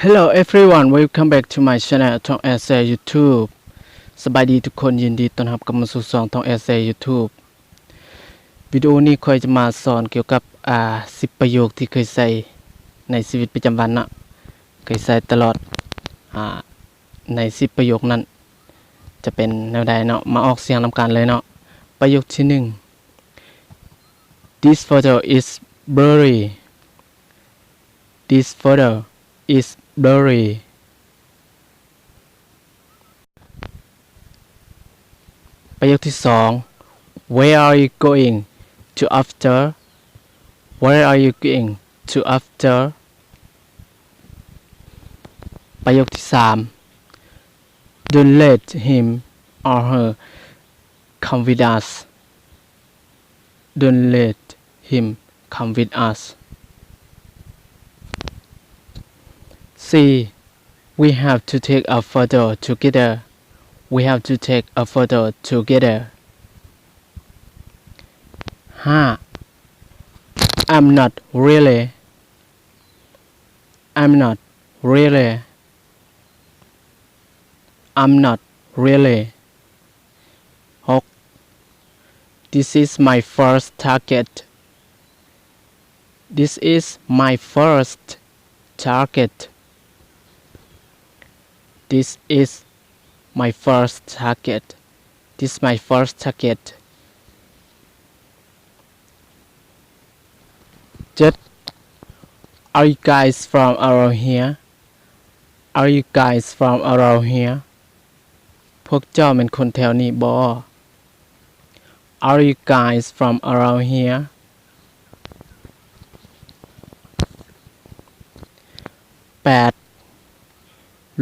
Hello everyone, welcome back to my channel ທ່ອງແອແຊ YouTube. ສະບາຍດີທຸກຄົນ, ຍິນດີຕ້ອນຮັບກັບມາສູ່ຊ່ອງ ທ່ອງແອແຊ YouTube. ວິດີໂອນີ້ຂ້ອຍຈະມາສອນກ່ຽວກັບ ອາ ສິບປະໂຫຍກທີ່ເຄີຍໃຊ້ໃນຊີວິດປະຈຳວັນເນາະ, ເຄີຍໃຊ້ຕະຫຼອດ. ອາ ໃນສິບປະໂຫຍກນັ້ນຈະເປັນແນວໃດເນາະ, ມາອອກສຽງນຳກັນເລີຍເນາະ. ປະໂຫຍກທີໜຶ່ງ This photo is blurry. This photo is blurry. ປະໂຫຍກທີສອງ Where are you going to after? Where are you going to after? ປະໂຫຍກທີສາມ Don't let him or her come with us. Don't let him come with us. ສີ່ We have to take a photo together. We have to take a photo together. ຫ້າ I'm not really. I'm not really. I'm not really. ຫົກ This is my first target. This is my first target. This is my first target. This is my first target. ເຈັດ Are you guys from around here? Are you guys from around here? ພວກເຈົ້າແມ່ນຄົນແຖວນີ້ບໍ່? Are you guys from around here? ແປດ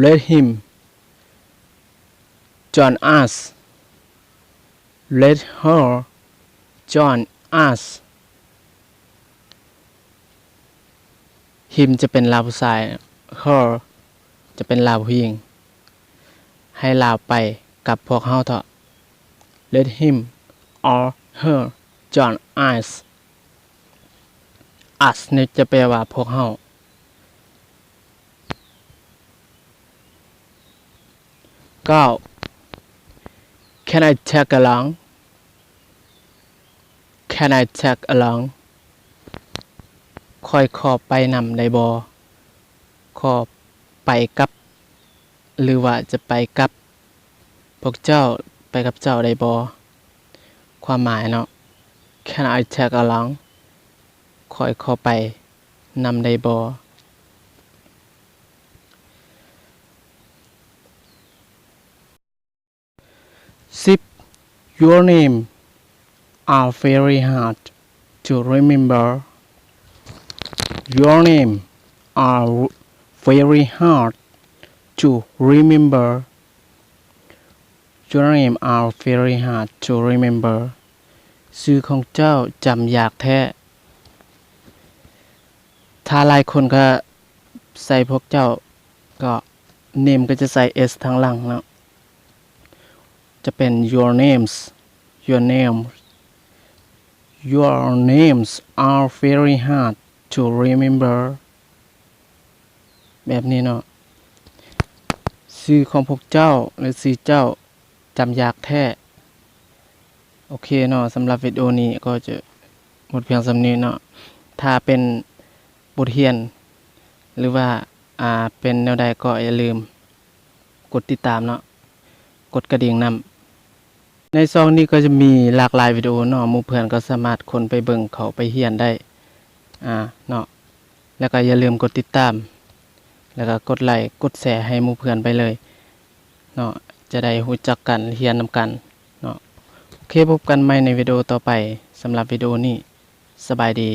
Let him join us. Let her join us. Him ຈະເປັນລາວຜູ້ຊາຍ, her ຈະເປັນລາວຜູ້ຍິງ. ໃຫ້ລາວໄປກັບພວກເຮົາເຖາະ. Let him or her join us. Us ນີ້ຈະແປວ່າພວກເຮົາ. ເກົ້າ Can I tag along? Can I tag along? ຂ້ອຍຂໍໄປນຳໄດ້ບໍ່? ຂໍໄປກັບ ຫຼືວ່າຈະໄປກັບພວກເຈົ້າ, ໄປກັບເຈົ້າໄດ້ບໍ່? ຄວາມໝາຍເນາະ, Can I tag along? ຂ້ອຍຂໍໄປນຳໄດ້ບໍ່? ສິບ Your name are very hard to remember. Your name are very hard to remember. Your name are very hard to remember. ຊື່ຂອງເຈົ້າຈຳຍາກແທ້. ຖ້າຫຼາຍຄົນກໍໃສ່ພວກເຈົ້າ ກໍ name ກໍຈະໃສ່ s ທາງຫຼັງເນາະ, ຈະເປັນ your names, your name, your names are very hard to remember. ແບບນີ້ເນາະ, ຊື່ຂອງພວກເຈົ້າ ຫຼື ຊື່ເຈົ້າ ຈຳຍາກແທ້. ໂອເຄເນາະ, ສຳລັບວິດີໂອນີ້ກໍຈະໝົດພຽງສ່ຳນີ້ເນາະ. ຖ້າເປັນບົດຮຽນ ຫຼືວ່າ ອ່າ ເປັນແນວໃດກໍຢ່າລືມກົດຕິດຕາມເນາະ, ກົດກະດິ່ງນຳ. ໃນຊ່ອງນີ້ກໍຈະມີຫຼາກຫຼາຍວິດີໂອເນາະ, ໝູ່ເພື່ອນກໍສາມາດຄົ້ນໄປເບິ່ງ ເຂົ້າໄປຮຽນໄດ້ ອ່າ ເນາະ. ແລ້ວກໍຢ່າລືມກົດຕິດຕາມ ແລ້ວກໍກົດໄລ ກົດແຊໃຫ້ໝູ່ເພື່ອນໄປເລີຍເນາະ, ຈະໄດ້ຮູ້ຈັກກັນ ຮຽນນຳກັນເນາະ. ໂອເຄ, ພົບກັນໃໝ່ໃນວິດີໂອຕໍ່ໄປ. ສຳລັບວິດີໂອນີ້ ສະບາຍດີ.